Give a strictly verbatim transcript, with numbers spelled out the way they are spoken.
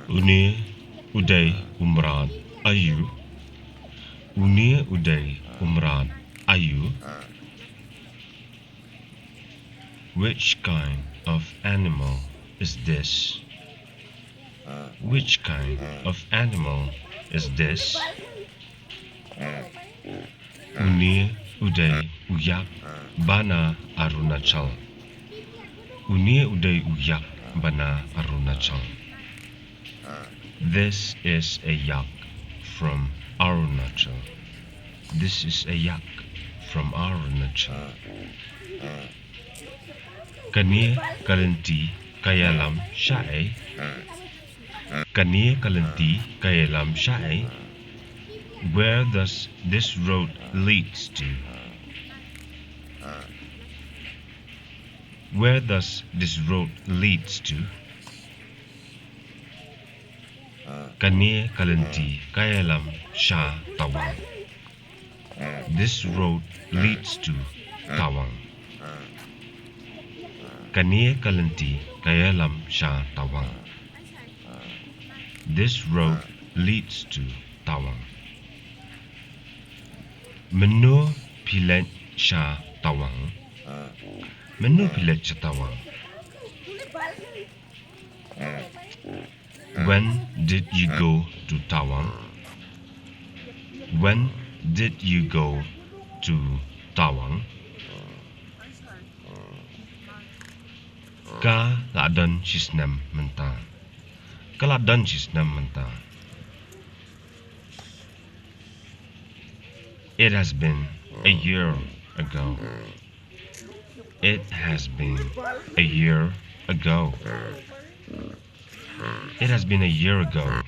Une u dei u mrad aïu? Une u dei u mrad aïu? Which kind of animal is this? Which kind of animal is this? Une u dei u ïak ba na Arunachal. Une u dei u ïak ba na Arunachal. This is a yak from Arunachal. This is a yak from Arunachal. Kane ka lynti ka ïalam shaei? Kane ka lynti ka ïalam shaei? Where does this road leads to? Where does this road leads to? Kane ka lynti ka ïalam sha Tawang. This road leads to Tawang. Kane ka lynti ka ïalam sha Tawang. This road leads to Tawang. Mynno phi leit sha Tawang? Mynno phi leit sha Tawang? When did you go to Tawang? When did you go to Tawang? Ka la don shisnem mynta. Ka la don shisnem mynta. It has been a year ago. It has been a year ago. It has been a year ago.